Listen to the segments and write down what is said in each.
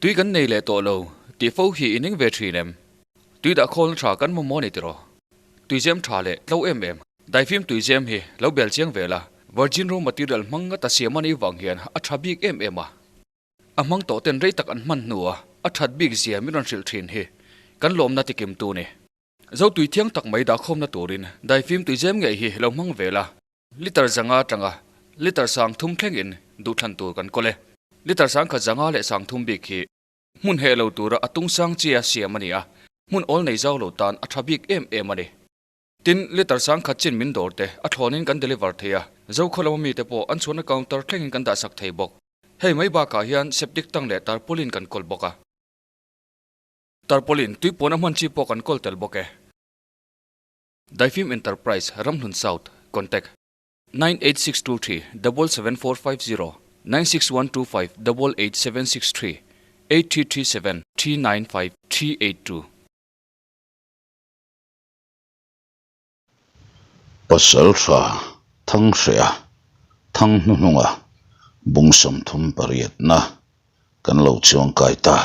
Tui kan nei leh tawh lo tih fo hi i ning ve thin em? Tui dah khawlna tha kan mamawh a ni tiraw? Tuizem tha leh tlo em em. Daifim tuizem hi lo bel chiang ve la, virgin raw material hmang ngata siam a nih vang hian a tha bik em em a. A hmang tawh ten rei tak an hman hnua a that bik zia min rawn hrilh thin hi kan lawmna tikim tu ni. Zo tui thiang tak mai dahkhawmna turin daifim tuizem ngei hi lo hmang ve la. Liter zanga atanga liter sang thum thlengin duhthlan tur kan kawl e. Liter sang khat zanga leh sang thum bik hi hmun heh lo tura a tung sang chia siam a ni a, hmun awl nei zau lo tan a tha bik em em a ni. Tin, liter sang khat chin min dawr te a thlawnin kan deliver thei a, Zokhaw lama mite pawh an chhuahna counter thlengin kan dahsak thei bawk. Hei mai bakah hian septic tank leh tarpaulin kan kawl bawk a. Tarpaulin tui puan a hman chi pawh kan kawl tel bawk e. Daifim Enterprise, Ramhlun South, Contact, 98623 77450 96125 88763 8337 395 382. Pasaltha Thanghrea Thang hnuhnunga bung 38na kan lo chuangkai ta.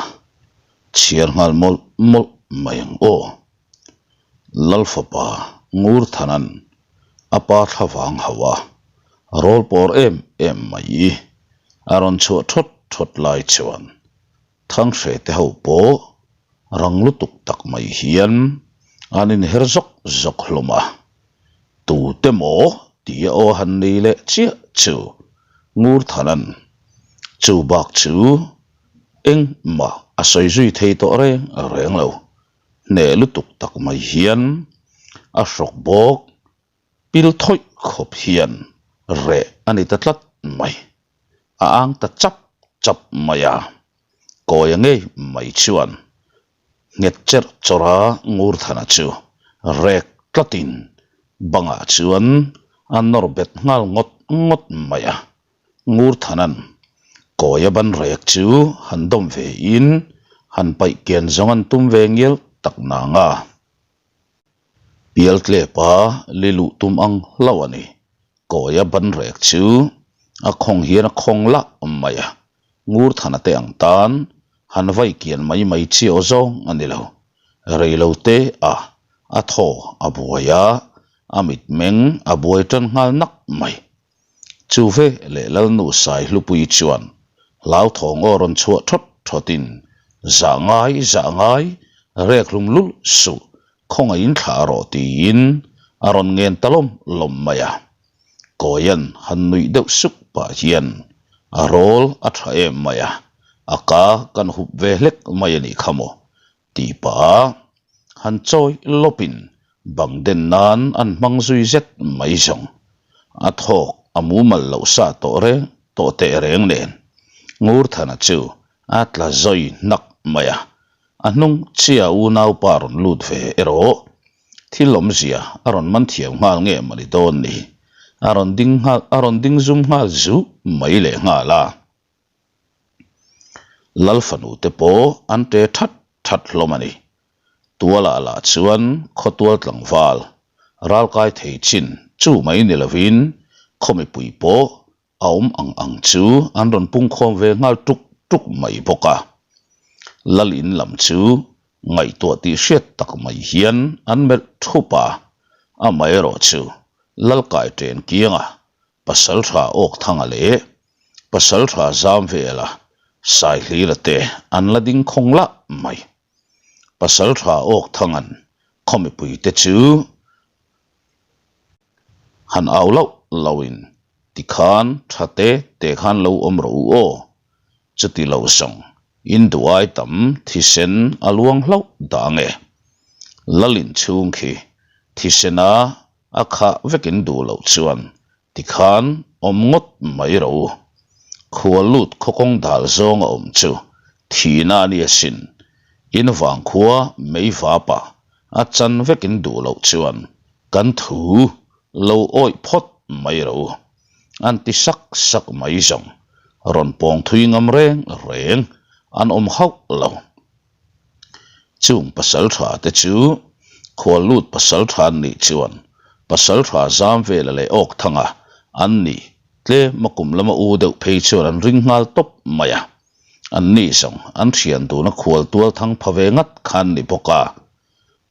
Chhiar nghal mawlh mawlh mai ang aw. Lalfapa Ngurthanan a pa thlavang hauh a, rawl pawr em em mai a rawn chhuah thawt thawt lai chuan Thanghre te ho pawh rang lutuk tak mai hian an inher zawk zawk hlawm a, tute maw tia aw han nei leh chiah chu Ngurthanan chu bak chu engmah a sawi zui thei tawh reng reng lo. Hneh lutuk tak mai hian a hrawk bawk, pil thawih khawp hian reh a ni ta tlat mai. A ang ta chap chap mai a, kawia ngei mai chuan nghet cherh chawrh a Ngurthana chu rek tlatin bangah chuan a nawr bet nghal ngawt ngawt mai a. Ngurthanan kawia ban rek chu han dawm ve in han paih kian zawng an tum ve ngial tak nang a. Pial tlepa li luh tum ang hlauh a ni. Kawia ban rek chu a khawng hian a khawng lah mai a, Ngurthana te ang tan han vai kian mai mai chi aw zawng a ni lo. Rei lo te a a thaw a buai a, a mitmeng a buai tan nghal nak mai. Chu ve leh Lalnu Saihlupui chuan hlauthawng aw rawn chhuah thawt thawtin, Zah ngai, zah ngai, rek hlum lul suh, khawngaihin thlah rawh tiin a rawn ngen ta lawm lawm mai a. Kawian han nuih deuh suk pah hian a rawl a tha em mai a, a ka kan hup ve hlek mai a nih kha maw tih pah a han chawi lawpin bang den nan an hmang zui zet mai zawng. A thawk a mumal loh sa tawh reng tawh teh reng nen Ngurthana chu a tla zawi hnak mai a, a hnung chia unaupa rawn lut ve erawh thil awmzia a rawn man thiam nghal nge mawni dawn ni, a rawn ding nghal a rawn ding zum nghal zuh mai leh nghal a. Lal fanu te pawh an ṭe that that hlawm a ni. Tualah lah chuan khawtual tlangval ralkai thei chin chu mai ni lovin khaw mipui pawh a awm ang ang chu an rawn pungkhawm ve nghal tuk tuk mai bawk a. Lal in lam chu ngaihtuah tih hriat tak mai hian an melh thup a, amaherawhchu Lalkai ṭen kianga Pasalṭha Awkthanga leh Pasalṭha Zamvela Saihlira te an la ding khawng lah mai. Pasalṭha Awkthanga'n khaw mipuite chu han au loh lohin tikhan ṭha te te khan lo awm rawh u aw, chuti lo zawng in duh ai tam thisen a luang hlauh dah ange. Lalin chhung khi thisena A khah vekin duh loh chuan tikhan awm ngawt mai ro. Khua lut khawkawng dal zawng a awm chu thihna a ni asin. In vang khua mei vapa a chan vekin duh loh chuan kan thu lo awih phawt mai ro. An ti sak sak mai zawng rawn pawng thui ngam reng reng an awm hauh lo. Chung pasal tha te chu khual lut pasal tha an nih chuan pasal tha zam vela leh awk thanga an ni tlem a kum lama u deuh phei chuan an ring nghal tawp mai a. Anni zawng an thian duna khual tual thang pha ve ngat khan ni bawk a,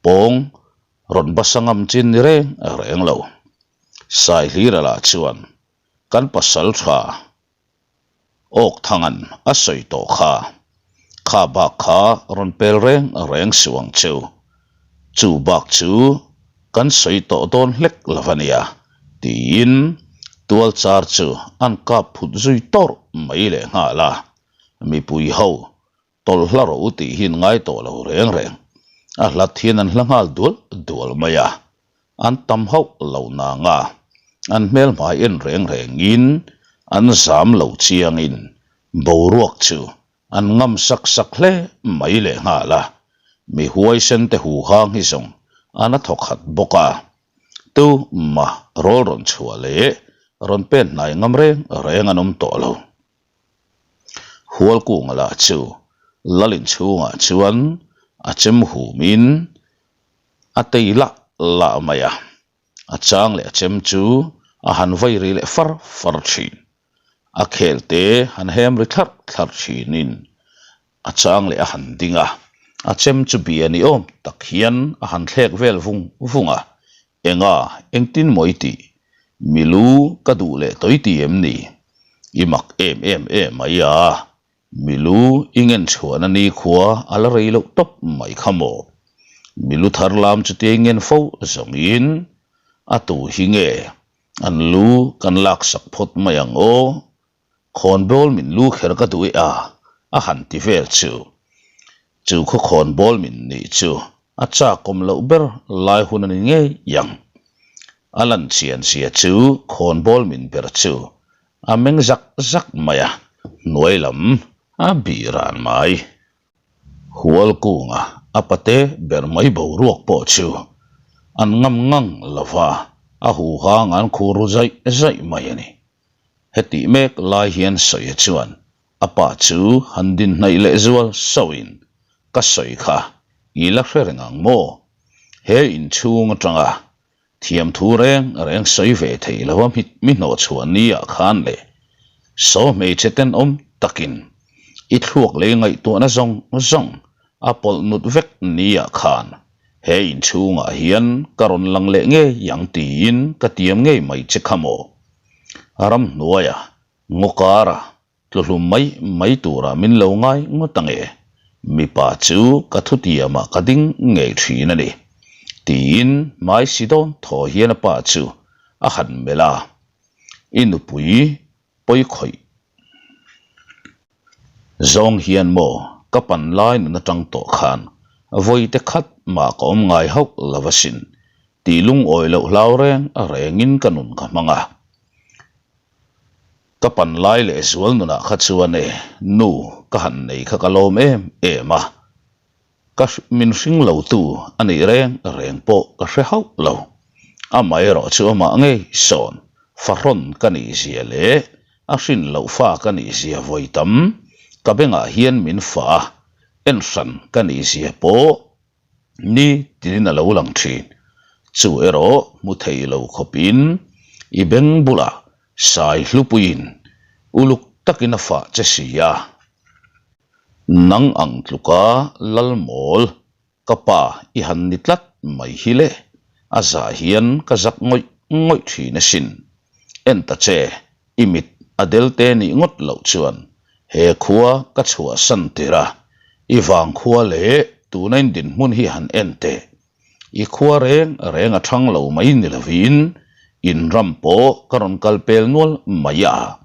pawng rawn basa ngam chin ni reng reng lo. Saihlira lah chuan kan pasal tha Awk Thangan a sawi tawh kha, kha bak kha rawn pel reng reng suh ang cheu. Chu bak chu kan sawi tawh dawn hlek lo a nia, tiin tual char chu an kap phut zui tawrh mai leh nghal a. Mipui ho Tawlh hla rawh u tih hi an ngai tawh lo reng reng. A hlat hian an hla nghal dual dual mai a, an tam hauh lo nang a, an hmel hmai en reng rengin an zam lo chiangin boruak chu an ngam sak sak hle mai leh nghal a, mi huaisen te huhang hi zawng an a thawk khat bawk a, tu mah rawl rawn chhuah leh rawn pen hnai ngam reng reng an awm tawh lo. Hualkunga lah chu lal inchhungah chuan a chem humin a tei lah lah mai a, a chang leh a chem chu a han vai ri leh far far thin. A khel te han hem ri thlarh thlarh thinin a chang leh a han ding a, a chem chu bia ni awm tak hian a han thlek vel vung vung a, Enga, engtin maw i tih? Mi lu ka duh leh tawi ti em ni? I mak em em em mai a, mi lu i ngen chhuahna nikhua a la rei loh tawp mai kha maw? Mi lu thar lam chutia i ngen fo zawngin a tu hi nge an lu kan laksak phawt mai ang aw? Khawnbawl min lu kher ka duh e a, a han ti vel chu. Chu khaw khawnbawl min nih chu a chakawm loh ber lai hun a ni ngei ang. A lan chian zia chu khawnbawl min ber chu a meng zak zak mai a, hnuai lam a bih ran mai. Hual kunga a pate ber mai boruak pawh chu an ngam ngang lo va, a huhang an khur ru zaih zaih mai a ni. Hetih mek lai hian Sawia chuan a pa chu han din hnaih leh zual sauhin, Ka sawi kha i la hre reng ang maw? He inchhung atanga thiamthu reng reng sawi ve thei lo a mi hnawhchhuah ni ah khan leh saw hmeichhe tenawm takin i thluak lei ngaihtuahna zawng zawng a pawlh nut vek ni ah khan He inchhungah hian ka rawn lang leh ngei ang tiin ka tiam ngei mai che kha maw? Ramhnuaia ngaw kara tluhlum mai mai turah min lo ngai ngawt ange, mipa chu ka thutiamah ka ding ngei thin a ni, tiin hmai si dawn thaw hian a pa chu a han melh a, I nupui pawi khawih. Zawng hian maw ka pan lai nun atang tawh khan vawi te khat mah ka awm ngai hauh lo asin tih lungawi loh hlau reng rengin ka nun ka hmang a. Ka pan lai leh zual nunah kha chuan e nu ka han nei kha ka lawm em em a. Ka min hring lo tu a nih reng reng pawh ka hre hauh lo. Amaherawh chu amah ngei sawn fahrawn ka nih zia leh a hrin loh fa ka nih zia vawi tam ka bengah hian min fah a, en hran ka nih zia pawh ni tinin a lo lang thin. Chu erawh hmu thei lo khawpin i beng bulah sai hlupuiin uluk takin a fah che si a. Nang ang tluka Lalmawl ka pa i han ni tlat mai hi le, a zah hian ka zak ngawih ngawih thin asin. En ta che, i mit a del te nih ngawt loh chuan he khua ka chhuahsan tir a, i vangkhua leh tuna in dinhmun hi han en teh. I khua reng reng a thang lo mai ni lovin in ram pawh ka rawn kal pel nual mai a.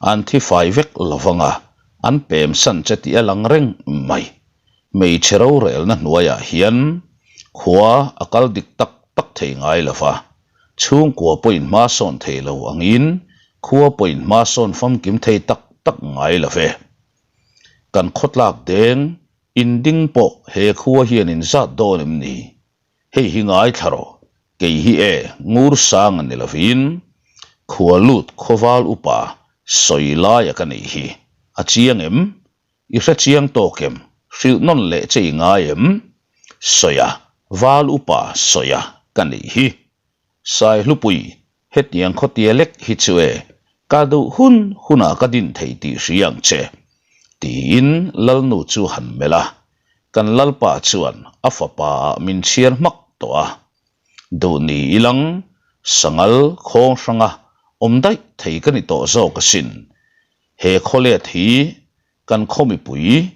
An thi fai vek lo vang a, an pem san che tih a lang reng mai. Hmeichhe rorelna hnuaiah hian khua a kal dik tak tak thei ngai lo va, chhungkua pawhin hma sawn thei lo angin khua pawhin hma sawn famkim thei tak tak ngai lo ve. Kan khawtlak deng inding pawh he khua hian inzat dawn em ni? Hei hi ngaithla rawh, kei hi e ngur sang a ni lovin khua lut khawval upa sawi laia ka nih hi a chiang em? I hre chiang tawk em? Hrilh nawn leh che i ngai em? Sawia, val upa sawia ka nih hi. Saihlupui, hetiang khawtia lek hi chu e, ka duh hun hunah ka din thei tih hria ang che. Tiin Lalnu chu han melh a, kan Lalpa chuan a fapa ah min chhiar hmak tawh a. Duh ni ilang sangal khawng hranga awm daih thei ka ni tawh zawk asin. He khawlet hi kan khaw mipui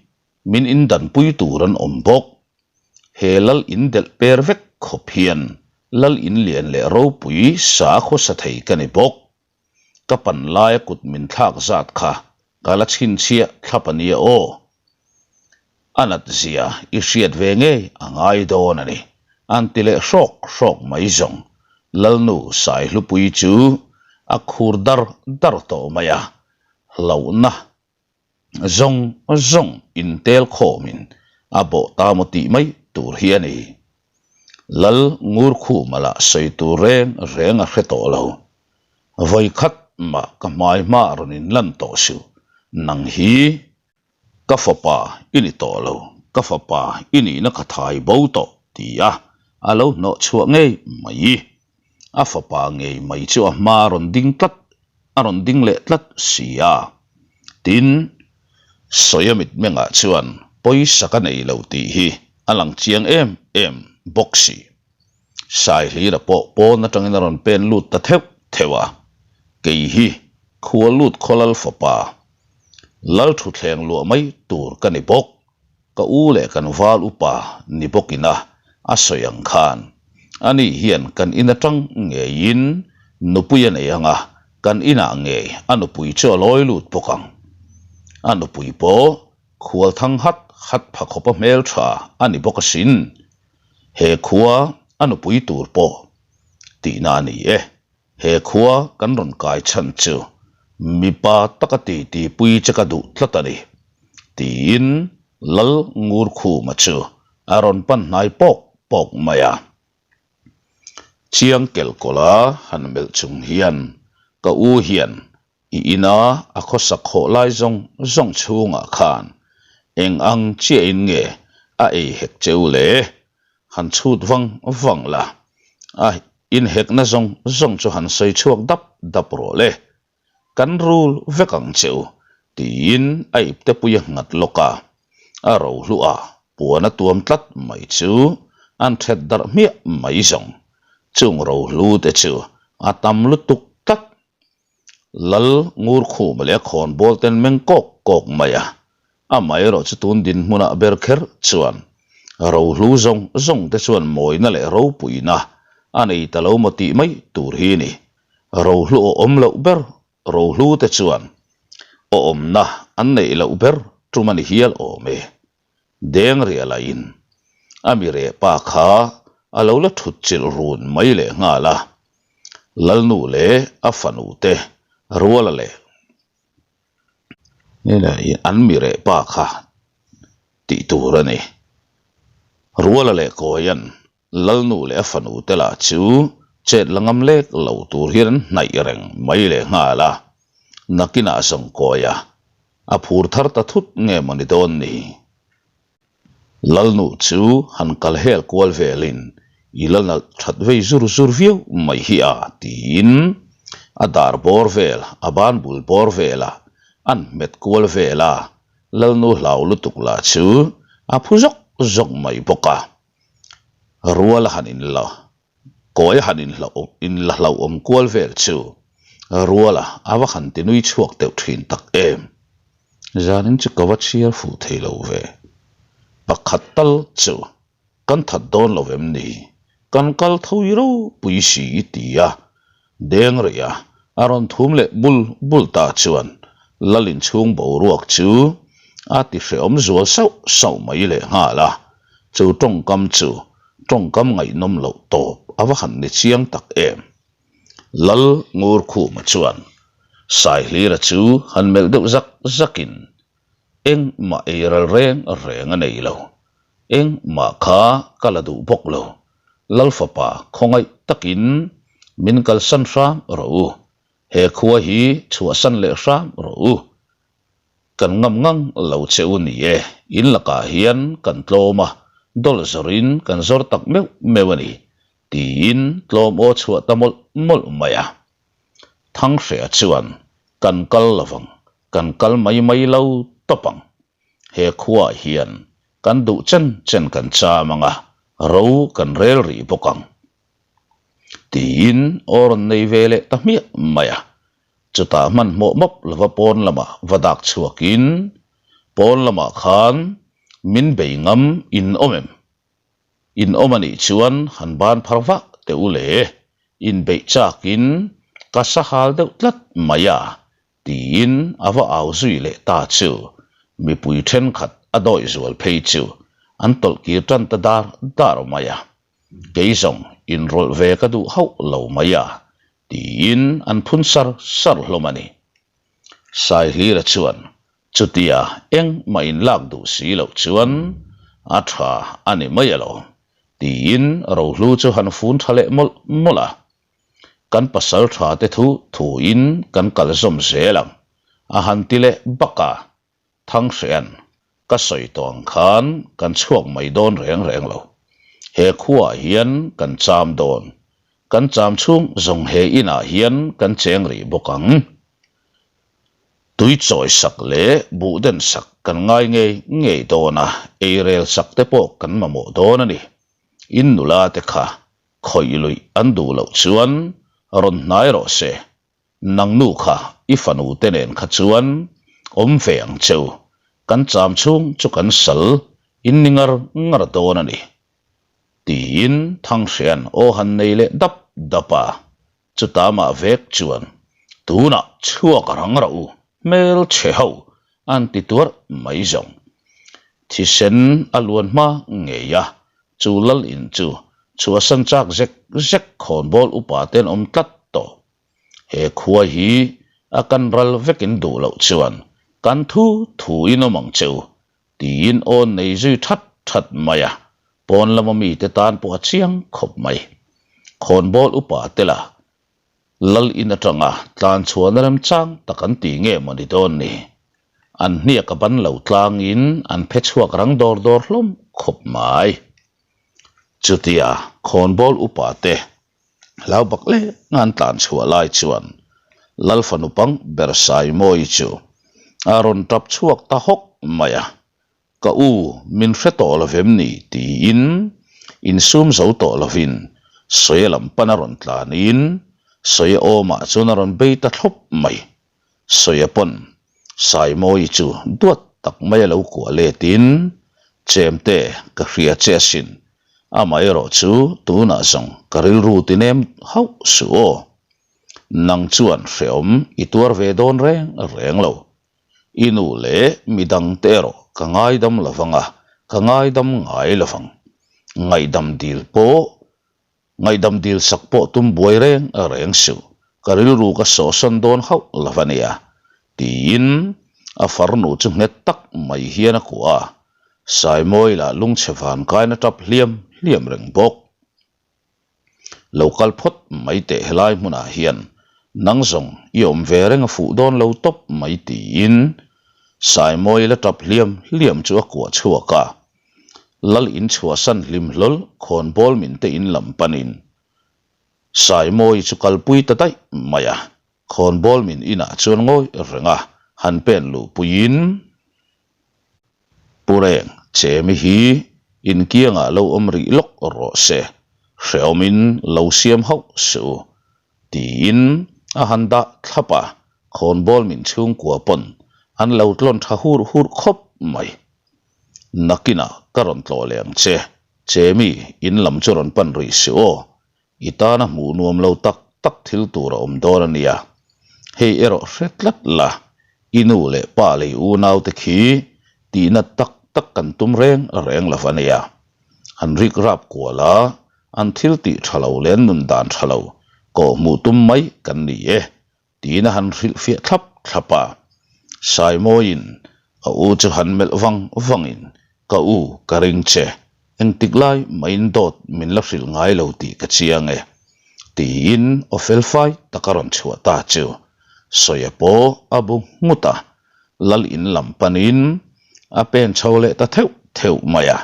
min indanpui tur an awm bawk. He lal in delh per vek khawp hian lal in lian leh ropui sa khawsa thei ka ni bawk. Ka pan laia kut min thlak zat kha ka la chhinchhiah thlap a nia aw. A nat zia i hriat ve ngei a ngai dawn a ni, an ti leh hrawk hrawk mai zawng. Lalnu Saihlupui chu a khur dar dar tawh mai a, hlauhna zawng zawng intel khawmin a bawh ta maw tih mai tur hi a ni. Lal Ngurkhuma lah sawi tur reng reng a hre tawh lo. Vawi khat mah ka hmai hma rawn inlan tawh suh, nang hi ka fapa i ni tawh lo, ka fapa i nihna ka thai bo tawh ti a a lo hnawh chhuah ngei mai. A fapa ngei mai chu a hma a rawn ding tlat, a rawn ding leh tlat si a. Tin, Sawia mitmengah chuan pawisa ka nei lo tih hi a lang chiang em em bawk si. Saihlira pawh pawn atangin a rawn pen lut ta theuh theuh a, kei hi khua lut khawlal fapa Lal thutthleng luah mai tur ka ni bawk. Ka u leh kan val upa ni bawkina a sawi ang khan ani hian kan in atang ngeiin nupui a nei ang a, kan inah ngei a nupui chu a lawi lut bawk ang. A nupui pawh khual thang hat hat pha khawpa hmeltha a ni bawk asin. He khua a nupui tur pawh tihna a ni e. He khua kan rawn kai chhan chu mipa taka titi pui che ka duh tlat a ni, tiin Lal Ngurkhuma chu a rawn pan hnai pawk pawk mai a. Chiang kelkawla han melh chung hian ka u hian I ina a khawsak khawh lai zawng zawng chhungah khan eng ang chiahin nge a ei hek che u le? Han chhut vang vang la, a inhekna zawng zawng chu han sawi chhuak dap dap rawh le. Kan rul vek ang che u, tiin a iptepui a nghat lawk a. A rohluah puan a tuam tlat mai chu an that darh hmiah mai zawng. Chung rohlu te chu a tam lutuk tlat. Lal Ngurkhuma leh a khawnbawl ten meng kawk kawk mai a, amaherawh chu tun dinhmunah ber kher chuan rohlu zawng zawng te chuan mawina leh ropuina a nei ta lo maw tih mai tur hi ni. Rohlu awm loh ber rohlu te chuan awmna an neih loh ber tum a ni hial awm e. Dengriala in a mi reh pa kha a lo la thut chilh run mai leh nghal a, Lalnu leh a fanu te Ruala leh an mi reh pa kha tih tur a ni. Ruala leh Kawian Lalnu leh a fanu te lah chu chet la ngam lek lo tur hian an hnaih reng mai leh nghal a, nakinah zawng Kawia a phur thar ta thut nge maw ni dawn ni? Lalnu chu han kal hel kual velin i la nalh that vei zur zur viau mai hi a tiin a dar bawr vel, a ban bul bawr velah an hmet kual vel a, Lalnu hlau lutuk lah chu a phu zawk zawk mai bawk a. Rual a han inla kawi a han inla hlauhawm kual vel chu Ruala a va han ti nui chhuak deuh thin tak em. Zanin chu ka va chhiar fuh thei lo ve. Pakhat tal chu kan that dawn lo em ni? Kan kal tho i ropui si i ti a, Deng rih a, a rawn thum leh bul bul ta chuan Lal inchhung boruak chu a ti hrehawm zual sauh sauh mai leh nghal a, chu tawngkam chu tawngkam ngaihnawm loh tawp a va han ni chiang tak em. Lal Ngurkhuma chuan Saihlira chu han melh deuh zak zakin engmah ei ral reng reng a nei lo, engmah kha ka la duh bawk lo, Lal fapa khawngaih takin min kalsan hram rawh u, he khua hi chhuahsan leh hram rawh u. Kan ngam ngang lo che u ni e, in lakah hian kan tlawm a, dawlh zawrin kan zawr tak meuh meuh a ni, tiin tlawm aw chhuah ta mawlh mawlh mai a. Thanghreh chuan, Kan kal lovang, kan kal mai mai lo tawp ang. He khuaah hian kan duh chen chen kan cham ang a, ro kan rel rih bawk ang. Tiin aw rawn nei ve leh ta hmiah mai a. Chutah hmanhmawh mawp lova pawn lamah va dak chhuakin, Pawn lamah khan min bei ngam in awm em? In awm a nih chuan han ban phar vah teh u le, inbeih chakin ka sahal deuh tlat mai a, tiin a va au zui leh ta chu mipui thenkhat a dawih zual phei chu an tawlh kir tan ta dar dar mai a, kei zawng inrawlh ve ka duh hauh lo mai a, tiin an phun sar sar hlawm a ni. Saihlira chuan chutia engmah inlak duh si loh chuan a tha a ni mai alawm tiin rohlu chu han fun tha leh mawlh mawlh a. Kan pasal tha te thu thuin kan kal zawm zel ang a han ti leh bak a. Thanghreh'an ka sawi tawh ang khan kan chhuak mai dawn reng reng lo. He khuaah hian kan cham dawn. Kan cham chhung zawng he inah hian kan cheng rih bawk ang. Tui chawi sak leh buh den sak kan ngai ngei ngei dawn a, eirel sak te pawh kan mamawh dawn a ni. In nula te kha khawih luih an duh loh chuan rawn hnai rawh se. Nang nu kha i fanu te nen kha chuan awm ve ang cheu, kan cham chhung chu kan sal in ni ngar ngar dawn a ni. Tiin Thanghreh'an aw han nei leh dap dap a, chuta mah vek chuan tunah chhuak rang rah u, hmel chhe ho an ti tuarh mai zawng. Thisen a luan hma ngei a, chu lal in chu chhuahsan chak zek zek khawnbawl upa te an awm tlat tawh. He khua hi a kan ral vekin duh loh chuan kan thu thu in awm ang che u tiin awn nei zui that that mai a, pawn lama mite tan pawh a chiang khawp mai. Khawnbawl upa te la lal in atanga tlan chhuahna remchang tak an ti nge maw ni dawn ni? An hniak a ban lo tlangin an phe chhuak rang dawr dawr hlawm khawp mai. Chutia khawnbawl upa te Hlau bak leh an tlan chhuah lai chuan Lal fanu pang ber Saimawi chu a rawn tap chhuak ta hawk mai a, Ka u, min hre tawh lo vem ni? tiin insum zo tawh lovin Sawia lam pan a rawn tlanin Sawia awmah chuan a rawn bei ta thlawp mai. Sawia pawn Saimawi chu duat tak mai a lo kuah letin, Chemte, ka hria che asin. Amaherawh chu tunah zawng ka rilru ti nem hauh suh aw. Nang chuan hrehawm i tuar ve dawn reng reng lo. I nu leh midangte erawh ka ngaidam lovang a, ka ngaidam ngai lovang. Ngaihdam dil pawh Ngaihdam dil sak pawh tum buai reng reng suh, ka rilru ka sawhsawn dawn hauh lo a nia, tiin a farnu chu nghet tak mai hian a kuah a, Saimawi lah lungchhe van kaina tap hliam hliam reng bawk. Lo kal phawt mai teh helai hmunah hian nang zawng i awm ve reng a fuh dawn lo tawp mai tiin Saimawi la tap hliam hliam chu a kuah chhuak a, Lal in chhuahsan hlim hlawl khawnbawl min te in lam panin Saimawi chu kalpui ta daih mai a, khawnbawl min inah chuan ngawi reng a, han pen luhpuiin Pu Reng Chemi hi inkiangah lo awm rih lawk rawh se, hrehawmin lo siam hauh suh u tiin a han dah thlap a, khawnbawl min chhungkua pawn an lo tlawn tha hur hur khawp mai. Nakinah ka rawn tlawh leh ang che, Chemi in lam chu rawn pan rih si aw, i tana hmuh nuam lo tak tak thil tur a awm dawn a nia. Hei erawh hre tlat la, i nu leh pa lei unaute khi tihna tak tak kan tum reng reng lo a nia. An rik rap kual a, an thil tih tha lo leh an nun dan tha lo kawh hmuh tum mai kan ni e. Tiin a han hrilhfiah thlap thlap a. Saimawiin a u chu han melh vang vangin, Ka u, ka ring che. Engtik lai mahin dawt min la hrilh ngai lo tih ka chiang e. Tiin aw felfai tak a rawn chhuah ta chu. Sawia pawh a bu nghut a, Lal in lam panin a pen chho leh ta theuh theuh mai a.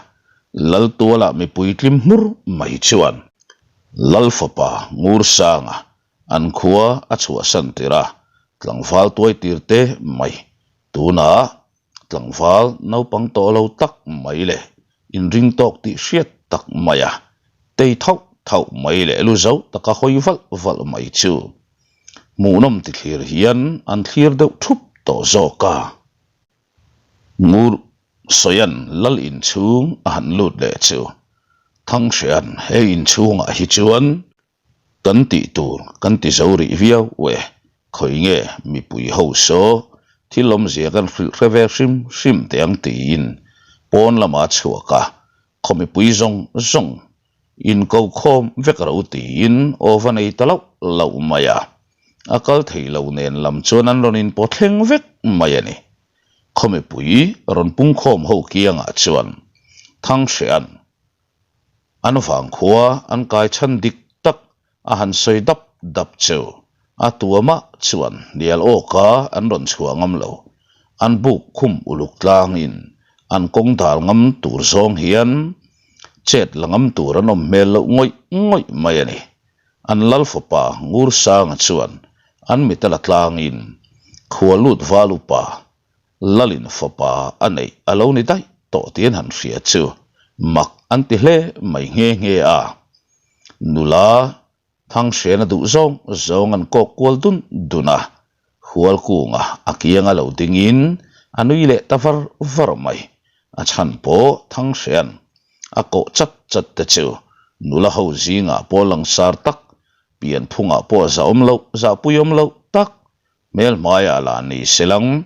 Lal tualah mipui tlim hmur mai chuan Lal fapa Ngursanga An khua a chhuahsan tir a, tlangval tuai tir te mai. Tunah. Tlangval naupang tawh lo tak mai leh inring tawk tih hriat tak mai a, tei thauh thauh mai leh lu zo taka hawi valh valh mai chu hmuhnawm ti thlir hian an thlir deuh thup tawh zawk a. Ngur Sawian lal inchhung a han lut leh chu Thanghreh'an he inchhungah hi chuan Kan tih tur kan ti zo rih viau e, khawi nge mipui ho saw thil awmzia kan hrilh hre ve hrim hrim teh ang tiin pawn lama chhuak a, khaw mipui zawng zawng inko khawm vek ro tiin aw va nei ta loh loh mai a, a kal thei lo nen lam chuan an rawn inpaw thleng vek mai a ni. Khaw mipui rawn pungkhawm ho kiangah chuan Thanghreh'an An vangkhua an kai chhan dik tak a han sawi dap dap chu a tuamah chuan hnial awka an rawn chhuah ngam lo. An buk khum uluk tlangin an kawng dal ngam tur zawng hian chet la ngam tur an awm hmel loh ngawih ngawih mai a ni. An lal fapa Ngursanga chuan an mit a la tlangin khua lut val upa Lalin fapa a neih a lo ni daih tawh tih an han hria chu mak an ti hle mai nghe nghe a. Nula Thanghrena duh zawng zawng an kawk kual dun dun a, Hualkunga a kianga lo dingin a nui leh ta var var mai. A chhan pawh Thanghrean a kawh chat chat te chu nula ho zingah pawh langsar tak, pianphungah pawh zahawm loh zahpuiawm loh tak Hmelhmaiah lah ni se lang,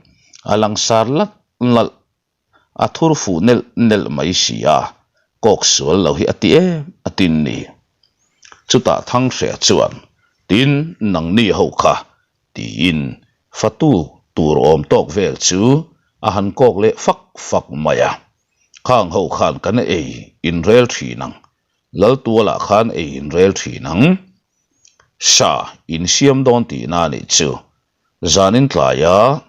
a langsar lat lalh, a thur fuh nelh nelh mai si a, kawk sual lo hi a ti em a tin ni. Chutah Thanghreh chuan, Tin, nangni ho kha, tiin fatu tur awm tawk vel chu a han kawk leh fak fak mai a. Khang ho khan kan ei inrel thin ang, Laltualah khan ei inrel thin ang. Sa insiam dawn tihna a nih chu. Zanin tlaia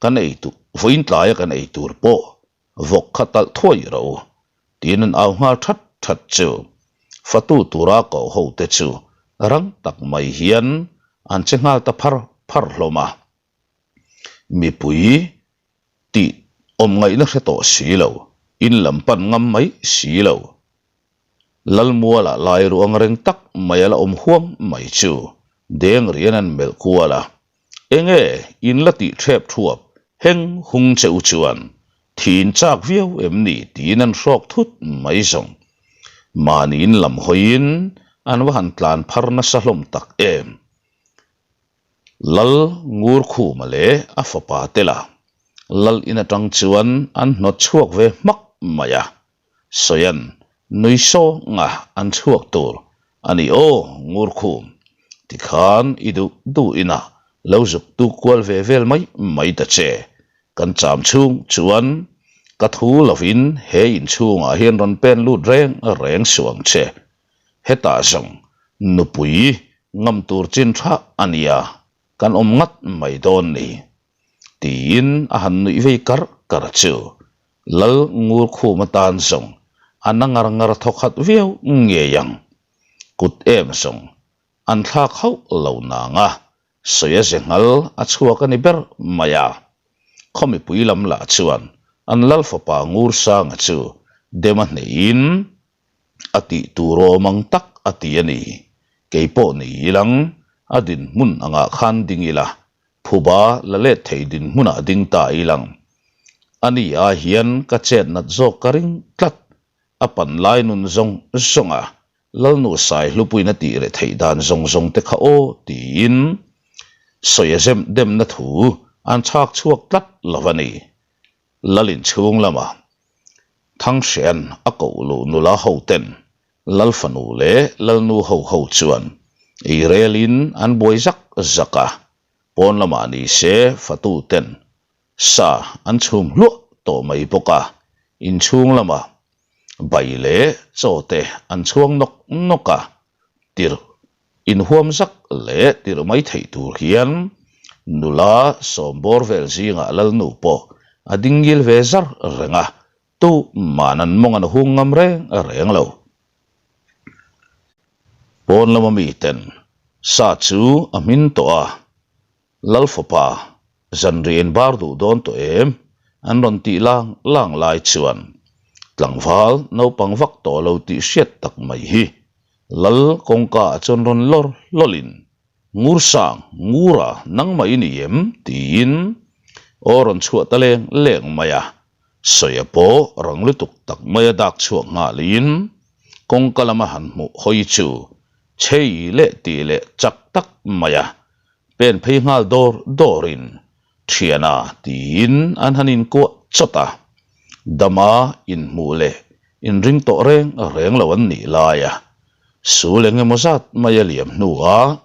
kan ei tur, vawiin tlaia kan ei tur pawh vawk kha talh thuai ro tiin an au nghal that that chu. Fatu tura koh ho te chu rang tak mai hian an che nghal ta phar phar hlawm a. Mipui tih awm ngaihna hre tawh si lo, in lam pan ngam mai si lo. Lalmuala lai ruang reng tak mai a la awm huam mai chu deng rian an melh kual a, Enge in la tih thep thuap heng hung che u chuan thin chak viau em ni tiin an hrawk thut mai zawng. Mahni in lam hawiin an va han tlan phar nasa hlawm tak em. Lal Ngurkhuma leh a fapa te lah Lal in atang chuan an hnawt chhuak ve hmak mai a, Sawian nui sawnga an chhuak tur a ni aw Ngurkhum, tikhan i duh duh inah lo zuk tuk kual ve vel mai mai ta che, kan cham chhung chuan ka thu lovin he inchhungah hian rawn pen lut reng reng suang che. Hetah zawng nupui ngam tur chin tha a nia, kan awm ngat mai dawn ni. Tiin a han nuih vei kar kar chu Lal Ngurkhum atan zawng a na ngar ngar thawkhat viau ngei ang. Kut em zawng an thlak hauh lo nang a, sawi a ze nghal a chhuak a ni ber mai a. Khaw mipui lam lah chuan an Lal fapa Ngursanga chu dem a hnehin A tih tur awm ang tak a ti a ni. Kei pawh ni ilang, a dinhmun angah khan ding ila, phuba la let thei dinhmunah ding ta ilang. A ni ah hian ka chet nat zawk ka ring tlat. A pan lai nun zawng zawng a, Lalnu Saihlupuiin a tih reh theih dan zawng zawng te kha aw tiin sawi a zem demna thu an chhak chhuak tlat lo a ni. Lalin chhung lama Thanghreh'an a koh luh nula ho ten Lal fanu leh Lalnu ho ho chuan ei relin an buai zak zak a, pawn lamah ni se fatu ten sa an chhum hluah tawh mai bawk a, inchhung lama bai leh chaw te an chhuang nawk nawk a, tirh Inhuam zak leh tirh mai theih tur hian nula sawmbawr vel zingah Lalnu pawh a ding ngil ve zar reng a, tuman an mawng an hung ngam reng reng lo. Pawn lama miten sa chu a hmin tawh a, Lal fapa zanriah in bar duh dawn tawh em? an rawn tih lang lang lai chuan tlangval naupang vak tawh lo tih hriat tak mai hi Lal kawngka ah chuan rawn lawr hlawlin Ngursang, Ngura nangmah i ni em? tiin aw rawn chhuah ta leng leng mai a. Sawia pawh rang lutuk tak maia dak chhuak nghalin kawngka lama han hmuh hawi chu chei leh tih leh chak tak maia pen phei nghal dawr dawrin Thiana tiin an han inkuah chawt a, dama inhmuh leh inring tawh reng reng lo an nih laia sul eng emaw zat maia liam hnuah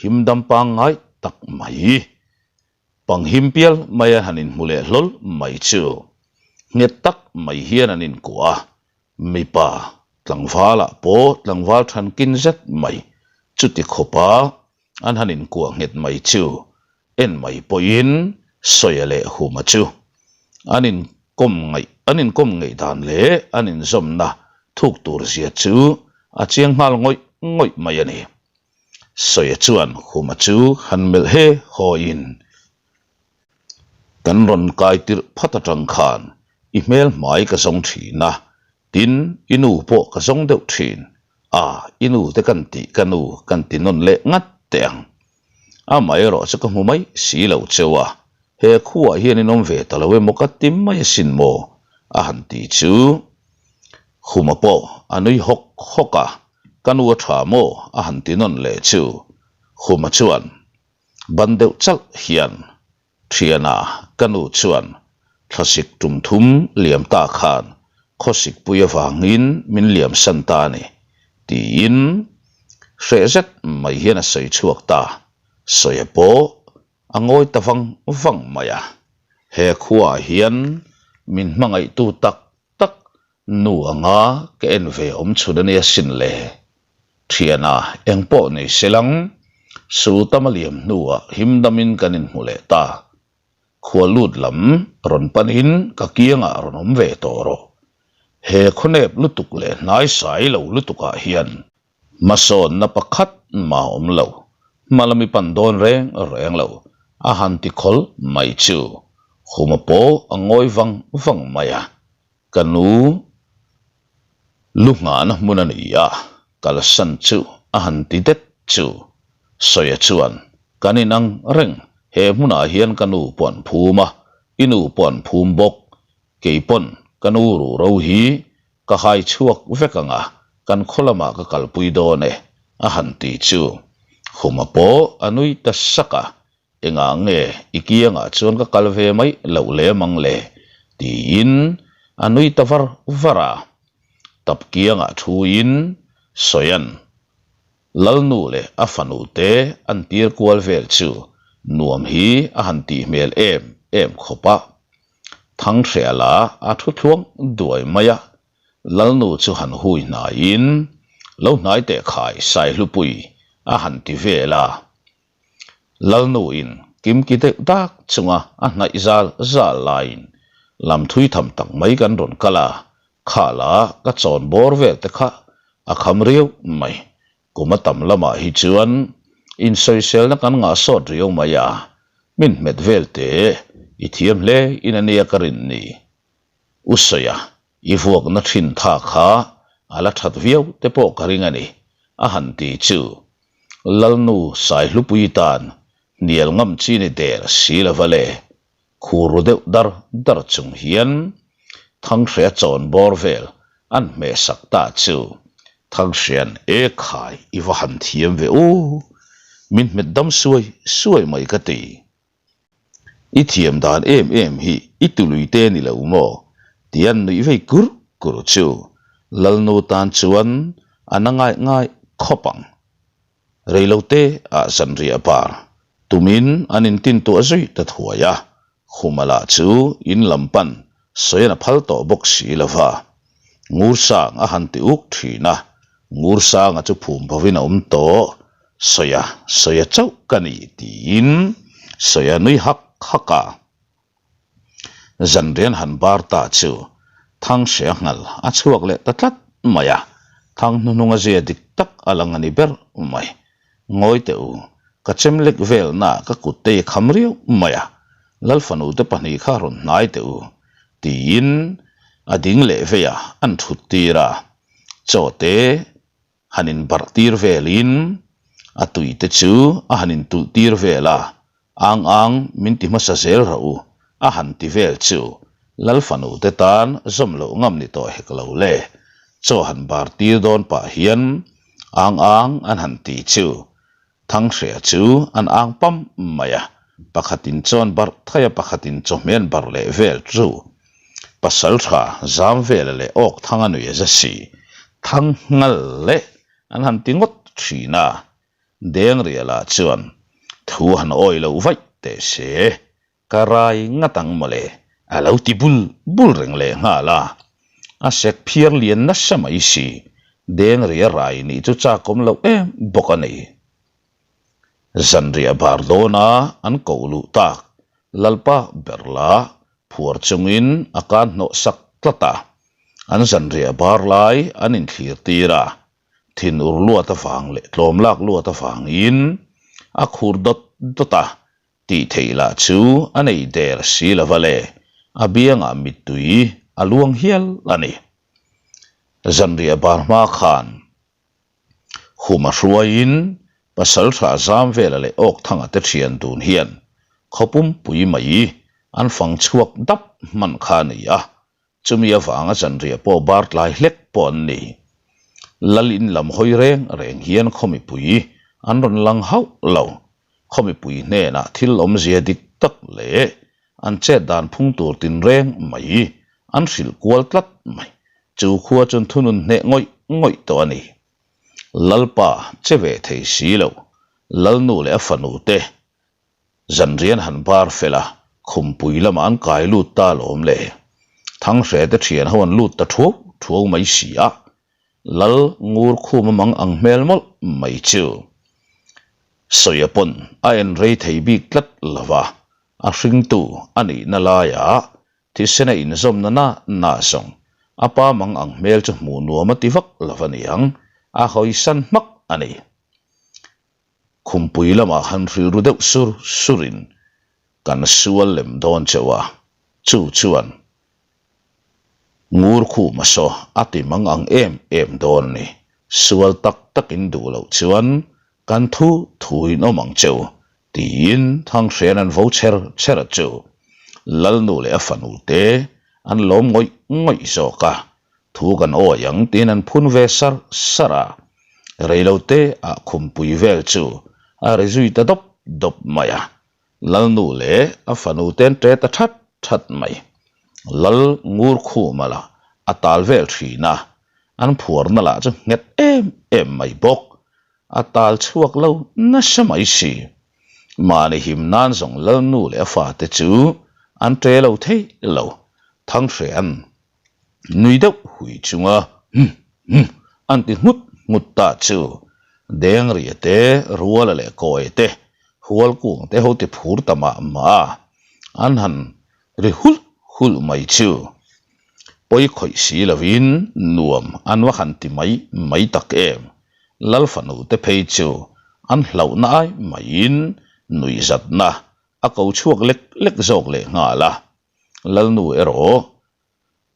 himdam pangngai tak mai Panghim pial maia han inhmu leh hlawl mai chu nghet tak mai hian an inkuah a, mipa tlangvalah pawh tlangval thankin zet mai chuti khawpa an han inkuah nghet mai chu en mai pawhin Sawia leh Huma chu an inkawm ngaih an inkawm ngaih dan leh an inzawmna thuk tur zia chu a chiang nghal ngawih ngawih mai a ni. Sawia chuan Huma chu han melh he hawiin Kan rawn kai tirh phat atang khan i hmel hmai ka zawng thin a, tin i nu pawh ka zawng deuh thin a, i nu te kan tih ka nu kan ti nawn leh ngat teh ang. Amaherawh chu ka hmu mai si lo cheu a, he khuah hian in awm ve ta lo emaw ka ti mai asin maw a han ti chu Huma pawh a nui hawk hawk a, ka nu a tha maw a han ti nawn leh chu Huma chuan Ban deuh chalh hian Thiana ka nu chuan thlasik tum thum liam ta khan khawsik pui avangin min liam san ta a ni tiin hreh zet mai hian a sawi chhuak ta. Sawia pawh a ngawi ta vang vang mai a. He khuaah hian min hmangaihtu tak tak nu anga ka en ve awm chhun a nia sin le. Thiana eng pawh nei se lang, Sultama liam hnuah himdamin kan inhmu leh ta. Khua lut lam rawn panin ka kiangah rawn awm ve tawh rawh. He khawnep lutuk leh hnaisai lo lutukah hian Hmasawnna pakhat mah awm lo, hma lam i pan dawn reng reng lo, a han ti khawl mai chu Khuma pawh a ngawi vang vang mai a, ka nu lu nghahna hmun a ni a, kalsan chu a han ti det chu Sawia chuan kan inang reng, he hmunah hian ka nu pawh an phum a, i nu pawh an phum bawk, kei pawn ka nu ruhro hi Ka hai chhuak vek ang a, kan khaw lamah ka kalpui dawn e, a han ti chu. Khuma pawh a nui ta sak a, Engah nge i kiangah chuan ka kal ve mai loh lem ang le? tiin a nui ta var var a. Tap kiangah thuin Sawian Lalnu leh a fanu te an tir kual vel chu nuam hi a han tih hmel em em khawp a. Thanghrela a thu thluang duai mai a, Lalnu chu han hui hnaiin, Lo hnai teh khai Saihlupui a han ti vel a. Lalnu in kimki deuh dak chunga a hnaih zal zal laiin lam thui tham tak mai kan rawn kal a, Khala ka chawn bawr vel te kha a kham riau mai. Kum a tam lamah hi chuan insawiselna kan ngah sawt riau mai a, min hmet vel te i thiam hle in a nia ka rin ni. U Sawia, i vuakna thin tha kha a la that viau te pawh ka ring a ni, a han ti chu Lalnu Saihlupui tan hnial ngam chi ni der si lova le. Khur ru deuh dar dar chung hian Thanghrea chawn bawr vel an hmeh sak ta chu Thanghrea'n e khai i va han thiam ve u, min hmet dam suai suai mai ka ti. I thiam dan em em hi i tului te ni lo maw? Ti an nuih vei kur kur chu Lalnu tan chuan a na ngai ngai khawp ang. Reilote ah zanriah bar tumin an intin tuah zui ta thuai a, Khuma lah chu in lam pan sawian a phal tawh bawk si lo va. Ngursang a han ti uk thin a, Ngursanga chu phum bovin a awm tawh, Sawia, Sawia chauh ka ni tiin Sawia nui hak hak a. Zanrian han bar ta chu Thanghreh a nghal a chhuak leh ta tlat mai a, Thang hnuhnung a zia dik tak a lang a ni ber mai. Ngawi teh u, ka chem lek velna ka kut te i kham riau mai a, Lalfanu te pahnih kha rawn hnai teh u. tiin a ding leh vei a, an thut tir a. Chaw te han in barh tir velin a tui te chu a han in tulh tir vel a, Ang ang min ti hmasa zel rawh u a han ti vel chu Lal fanu te tan zawm loh ngam ni tawh hek lo le. Chaw han bar tir dawn pah hian ang ang an han ti chu Thanghria chu an ang pam mai a, pakhatin chaw an barh thai a pakhatin chawhmeh an barh leh vel chu pasal tha zam vela leh awk thang a nui a za si thang nghal leh an han ti ngawt thin a. Dengriala chuan thu han awi loh vaih teh se, ka rai ngat ang mawle, a lo ti bul bul reng leh nghal a. A sek phiar lian nasa mai si, Dengria rai nih chu chakawm loh em bawk a ni. Zanriah bar dawna an koh luh tak Lalpa ber la phuar chungin a kan hnawh sak tlat a, an zanriah bar lai an inthlir tir a, Thinur luat avang leh tlawm lak luat avangin a khur dawt dawt a, tih theih lah chu a nei der si lo va le, a biangah mittui a luang hial a ni. Zanriah bar hma khan Huma hruaiin Pasaltha Zamvela leh Awkthanga te thian dun hian khawpumpui mai an fang chhuak dap hman kha a ni a, Chumi avanga zanriah pawh bar tlai hlek pawh an ni. Lal in lam hawi reng reng hian khawmipui an rawn lang hauh lo. Khawmipui hnenah thil awmzia dik tak leh an chet dan phung tur tinreng mai an hrilh kual tlat mai. Chu khua chuan thunun hneh ngawih ngawih tawh a ni. Lalpa che ve thei si lo. Lalnu leh a fanu te Zanrian han bar fel a, khumpui lamah an kai lut ta alawm le. Thanghre te thian ho an lut ta thuau thuau mai si a, Lal ngur khum a mang ang hmel mawlh mai chu. Sawia pawn a en rei thei bik tlat lo va, a hringtu a nihna laiah thisen a inzawmna na na zawng a pa mang ang hmel chu hmuh nuam a ti vak lo va niang, a hawisan hmak a ni. Khumpui lamah han hrilru deuh sur surin kan sual lem dawn chauh a, chu chuan ngur khuma saw a ti mang ang em em dawn a ni. Sual tak takin duh loh chuan kan thu thuin awm ang cheu tiin Thanghren an vo cher cher chu Lalnu leh a fanu te an lawm ngawih ngawih zawk a, Thu kan awi ang tiin an phun ve sar sar a, reilote ah khumpui vel chu a ri zui ta dawp dawp mai a, Lalnu leh a fanu te an ṭe ta that that mai. Lal ngur khuma lah a tal vel thin a, an phuarna lah chu nghet em em mai bawk, a tal chhuak lo nasa mai si. Mahni him nan zawng Lalnu leh a fate chu an ṭe lo thei lo, Thanghreh-an Nui deuh hui chunga hum hum an ti nghut nghut ta chu Dengria te, Ruala leh Kawi te, Hualkung te ho ti phur ta mah mah a, an han ri hulh hulh mai chu pawi khawih si lovin nuam an va han ti mai mai tak em. Lal fanu te phei chu an hlauhna ai maiin nuihzatna a ko chhuak lek lek zawk leh nghal a. Lalnu erawh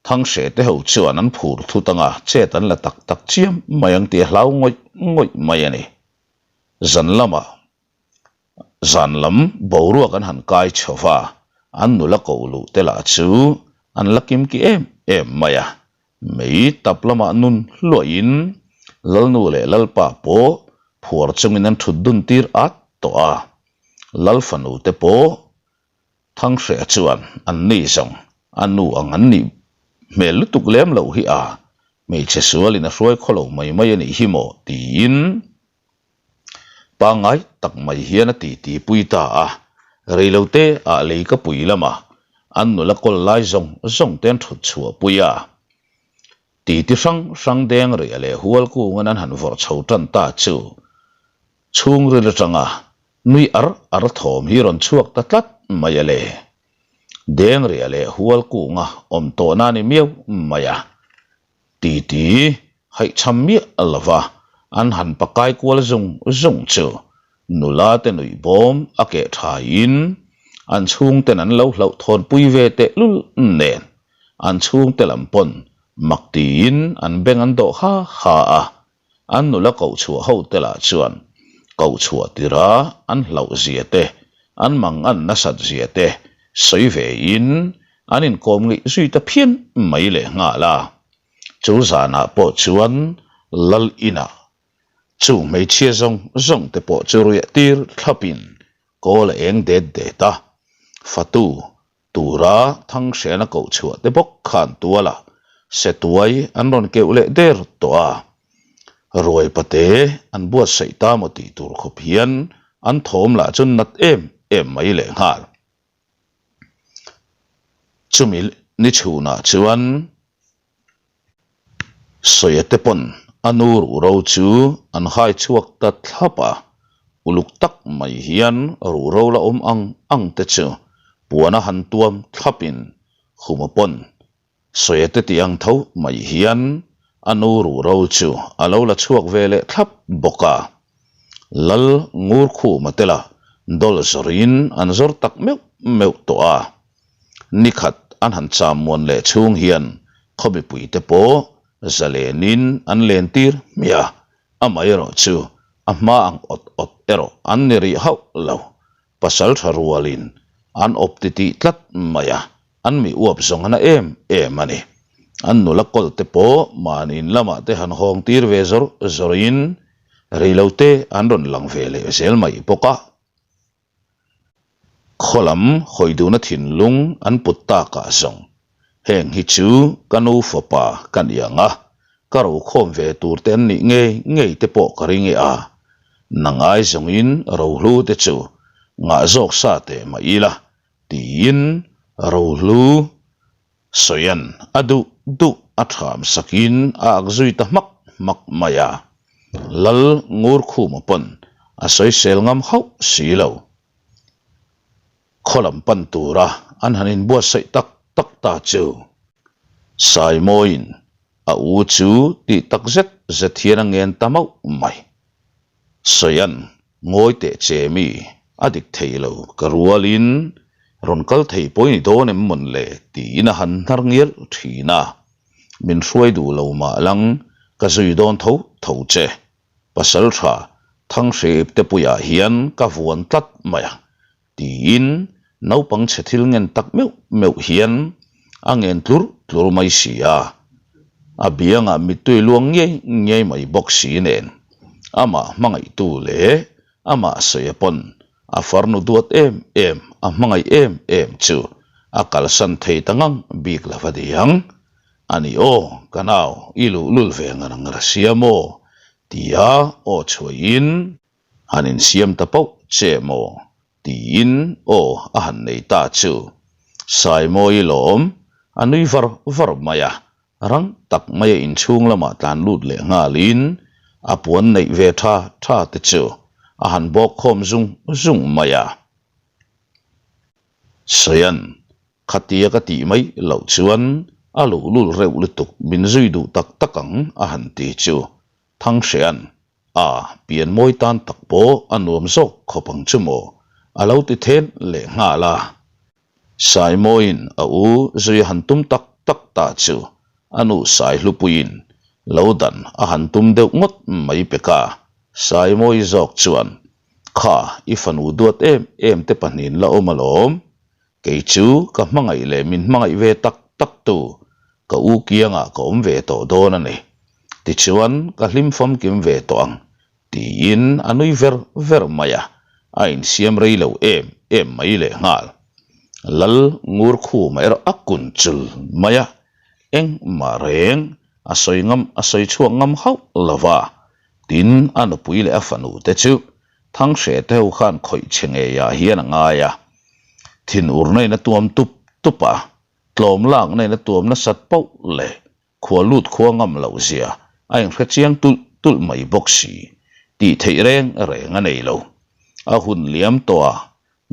Thanghreh te ho chuan an phur thut anga chet an la tak tak chiam mai ang tih a hlau ngawih ngawih mai a ni. Zan lamah zan lam boruak an han kai chho va, an nula koh luh te lah chu an la kimki em em mai a. Mei tap lamah nun hluahin Lalnu leh Lalpa pawh phuar chungin an thut dun tir at tawh a, Lal fanu te pawh Thanghreh chuan an ni zawng a nu ang an nih hmel lutuk lem loh hi a, hmeichhe sualin a hruai khaw lo mai mai a nih hi maw tiin pangngai tak mai hian a titi pui ta a, reilote ah lei ka pui lama an nula kawl lai zawng zawng te an thut chhuah pui a, titi hrang hrang deng riah leh hual kungin an han vawrh chho tan ta chu Chhungril atanga nui ar ar thawm hi rawn chhuak ta tlat mai a le. Dengria leh hual kunga awm tawhna a ni miau mai a. Titi haihchham miah lova an han pakai kual zung zung chu nula te nuih bawm a keh thain an chhungten an lo hlauhthawnpui ve tehlul nen. An chhungte lam pawn mak tiin an beng an dawh ha ha a, an nula koh chhuah ho te lah chuan koh chhuah tira an hlauh zia te, an mang an nasat zia te sawi ve in an inkawm ngeih zui ta phian mai leh nghal a. Chu zanah pawh chuan Lal inah Chu hmeichhia zawng zawng te pawh chu riah tir thlapin kawl a eng det det a, fatu tura Thanghrena koh chhuah te bawk khan tualah setuai an rawn keuh leh der tawh a. Ruai pate an buatsaih ta maw tih tur khawp hian an thawm lah chu nat em em mai lehnghal. Chumi ni chhunah chuan Sawia te pawn a nu ruhro chu an hai chhuak ta thlap a, uluk tak mai hian ruhro la awm ang ang te chu puana han tuam thlapin Khuma pawn Sawia te tih ang tho mai hian a nu ruhro chu a lo la chhuak ve leh thlap bawk a. Lal ngur Khuma te lah dawl zawrin an zawr tak meuh meuh tawh a. Nikhat an han cham muan leh chhung hian khaw mipuite pawh zalenin an len tir hmiah a, amaherawh chu a hma ang awt awt erawh an ni rih hauh lo. Pasal tha rualin an awp titih tlat mai a, an mi uap zawng a na em em a ni. An nula kawlte pawh mahni in lamah te han hawng tir ve zawr zawrin reilote an rawn lang ve leh zel mai bawk a. Khaw lam hawi duhna thinlung an put takah zawng heng hi chu ka nu fapa ka ni ang a, ka rokhawm ve tur te an nih ngei ngei te pawh ka ring e a, nang ai zawngin rohlu te chu ngah zawk sa teh mah ila tiin rohlu Sawian a duh duh a ṭham sakin a ak zui ta hmak hmak mai a, Lal Ngurkhuma pawn a sawisel ngam hauh si lo. Khaw lam pan tura an han inbuatsaih tak tak ta chu Saimawiin a u chu tih tak zet zet hian a ngen ta mauh mai. Sawian ngawi teh che mi a dik thei lo ka rualin rawn kal thei pawh i ni dawn em mawn le tiin a han hnar ngial thin a, min hruai duh lo mah lang ka zui dawn tho tho che. Pasal tha Thanghrip te puiah hian ka vuan tlat mai a tiin naupang chhe thil ngen tak meuh meuh hian a ngen tlur tlur mai si a, a biangah mittui luang ngiai ngiai mai bawk si nen amah hmangaihtu leh amah sawi pawn a farnu duat em em a hmangaih em em chu a kalsan thei ta ngang bik lo a ni ang. A ni aw, ka nau i luhlul ve ngar ngar a sia maw? tia aw chhuahin Han insiam ta pauh che maw? tiin aw a han nei ta chu. Saimawi lawm a nui var var mai a, rang tak maia inchhung lamah tlan lut leh nghalin a puan neih ve tha tha te chu a han bawk khawm zung zung mai a. Sawian, khatia ka tih mai loh chuan a luhlul reuh lutuk min zui duh tak tak ang a han ti chu Thanghreh'an a pian mawi tan tak pawh a nuam zawk khawp ang chu maw a lo ti then leh nghal a. Saimawiin a u zui a han tum tak tak ta chu a nu Saihlupuiin lo dan a han tum deuh ngawt mai pek a, Saimawi zawk chuan Kha i fanu duat em em te pahnihin la awm alawm, Kei chu ka hmangaih leh min hmangaih ve tak tak tu ka u kiangah ka awm ve tawh dawn a ni. Tichuan ka hlim famkim ve tawh ang tiin a nui ver ver mai a, a insiam rei lo em em mai lehnghal. Lal ngur khuma erawh a kun chul mai a, engmah reng a sawi ngam a sawi chhuak ngam hauh lo va, tin a nupui leh a fanu te chu Thanghreh te ho khan khawih chhe ngeiah hian a ngai a, thinurna in a tuam tup tup a, tlawm lakna in a tuam nasat poh leh khua lut khua ngam loh zia a inhre chiang tulh tulh mai bawk si, tih theih reng reng a nei lo. A hun liam tawh a,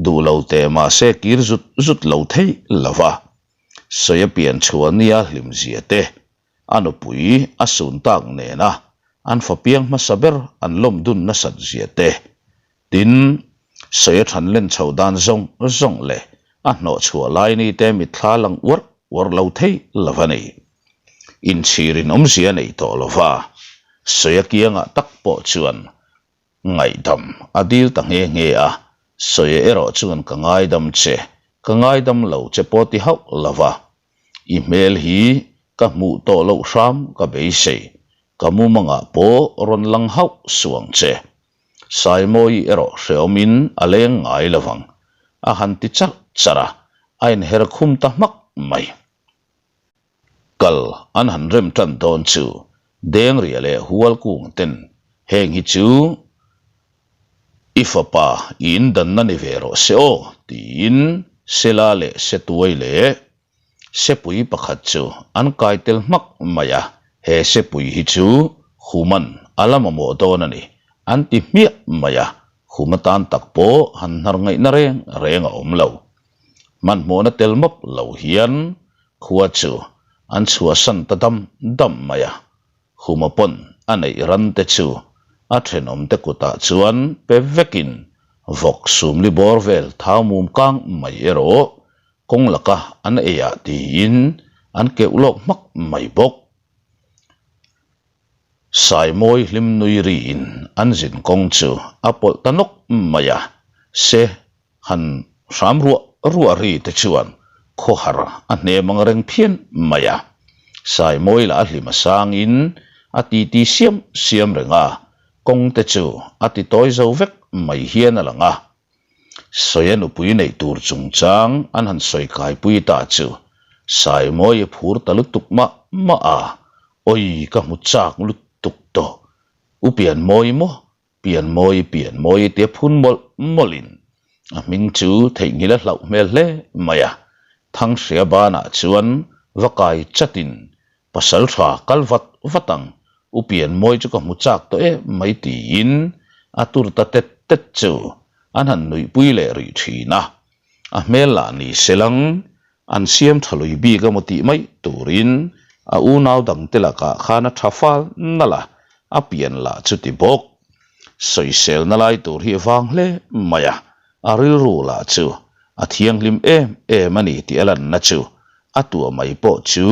duh lo teh mahse kir zut zut lo thei lo va, sawi a pian chhuah nia hlim zia te A nupui a sun tak nena an fa piang hmasa ber an lawm dun nasat zia te, tin, sawi a than len chho dan zawng zawng leh a hnawh chhuah lai ni te mitthla lang uarh uarh lo thei lo a ni. Inchhirin awmzia a nei tawh lo va, Sawia kiangah tak pawh chuan Ngaihdam a dil ta nghe nghe a, Sawia erawh chuan ka ngaidam che, ka ngaidam lo che pawh ti hauh lo va. I hmel hi ka hmuh tawh loh hram ka beisei, ka mumangah pawh rawn lang hauh suang che. Saimawi erawh hreawmin a leng ngai lo vang, a han ti charh charh a, a inher khum ta hmak mai. Kal an han rem tan dawn chu Dengria leh Hualkung ten heng hi chu i fapa i indanna ni ve rawh se aw tiin Sela leh Setuai leh Sepui pakhat chu an kai tel hmak mai a, he Sepui hi chu Human a la mamawh dawn a ni an ti hmiah mai a, Hum atan tak pawh han hnar ngaihna reng reng a awm lo. Hmanhmawhna tel mawp lo hian khua chu an chhuahsan ta dam dam mai a, Huma pawn a neih ran te chu a thenawmte kutah chuan pe vekin vawk sumli bawr vel thau mum kang mai erawh kawng laka an eiah tiin an keuh lawk hmak mai bawk. Saimawi hlim nui riin an zin kawng chu a pawlh ta nawk mai a, se Han hram ruah ruah ri te chuan khawhar a hnem ang reng phian mai a. Saimawi lah a hlim a sangin a titi siam siam reng a, kawng te chu a ti tawi zo vek mai hian a lang a. Sawia nupui neih tur chungchang an han sawi kaipui ta chu Saimawi a phur ta lutuk mah mah a, Awi ka hmu chak lutuk tawh, u Pianmawi maw Pian mawi pian mawi tia phun mawlh mawlhin a hming chu theihnghilh a hlauh hmel hle mai a. Thanghria banah chuan va kai chatin pasal tha kal vat vat ang, u pian mawi chu ka hmu chak tawh em mai tiin a tur ta tet tet chu an han nuihpui leh rih thin a. A hmel lah ni selang an siam tha lui bik emaw tih mai turin a unau dangte lakah khan a tha fal nalh a, a pian lah chu ti bawk. Sawiselna lai tur hi vang hle mai a, a rilru lah chu a thianghlim em em a ni tih a lanna chu a tuah mai pawh chu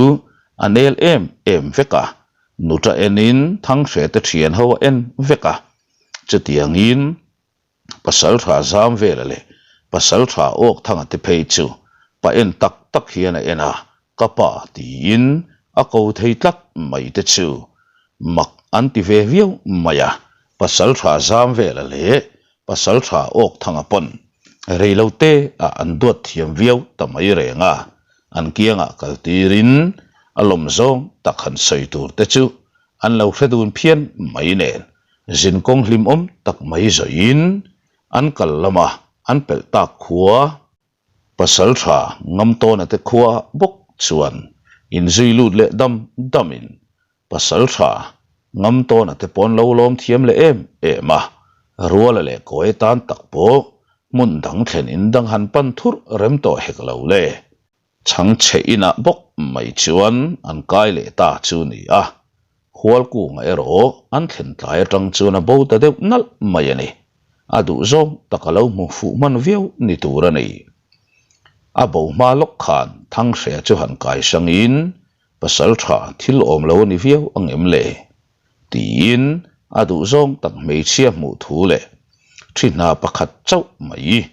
a nel em em vek a, nuta enin Thanghrete thian ho a en vek a, chutiangin Pasal tha zam vela leh pasal tha awk thanga te phei chu pa en tak tak hian a en a, ka pa tiin a ko thei tlat mai te chu mak an ti ve viau mai a, pasal tha zam vela leh pasal tha awk thanga pawn rei lo te ah an duat thiam viau ta mai reng a, an kiangah kal tirin a lawm zawng tak han sawi tur te chu an lo hre dun phian mai nen. Zinkawng hlimawm tak mai zawhin an kal lama an pelh tak khua pasal tha Ngamtawna te khua bawk chuan inzui lut leh dam damin pasal tha Ngamtawna te pawn lo lawm thiam leh em em a, Ruala leh Kawi tan tak pawh hmun dang thlen in dang han pan thurh rem tawh hek lo le. Chhangchhe inah bawk mai chuan an kai leh ta chu ni a, Hualkunga erawh an thlen tlai atang chuan a bo ta deuh nalh mai a ni. A duh zawng tak a lo hmu fuh hman viau ni tur a ni. A bo hma lawk khan Thanghria chu han kai hrangin pasal tha thil awm lo a ni viau ang em le? tiin a duh zawng tak hmeichhia hmuh thu leh thi hna pakhat chauh mai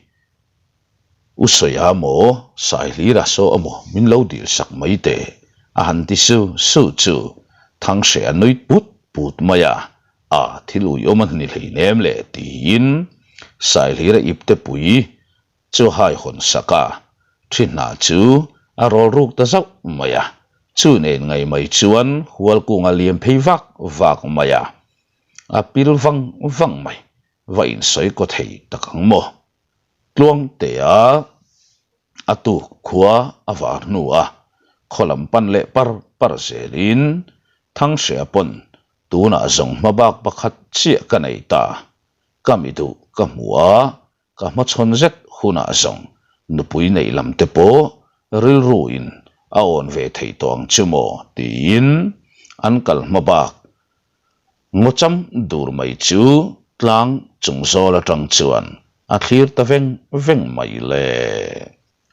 U Sawia maw, Saihlira saw amaw min lo dil sak mai teh, a han ti su su chu Thanghreh a nui put put mai a, a thil uiawm a ni hleinem le tiin Saihlira ipte pui chu a haihawn sak a, thi hna chu a rawl ruk ta zauh mai a, chu nen ngai mai chuan Hualkunga liam phei vak vak mai a, a pil vang vang mai, va insawi kaw thei tak ang maw? Tluangtea a tuk khua a var hnu a, khaw lam pan leh par par zelin Thanghreh pawn tunah zawng hma bak pakhat chiah ka nei ta, ka mi duh ka hmu a, ka hmachhawn zet hunah zawng nupui neih lam te pawh rilru in a awn ve thei tawh ang chu maw tiin an kal hma bak Ngawcham dur mai chu tlang chung zawl atang chuan a thlir ta veng veng mai le.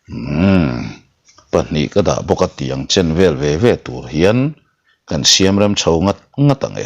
Umm. Pahnih ka dah bawk a tiang chen vel ve ve tur hian kan siam rem chho ngat ngat ang e.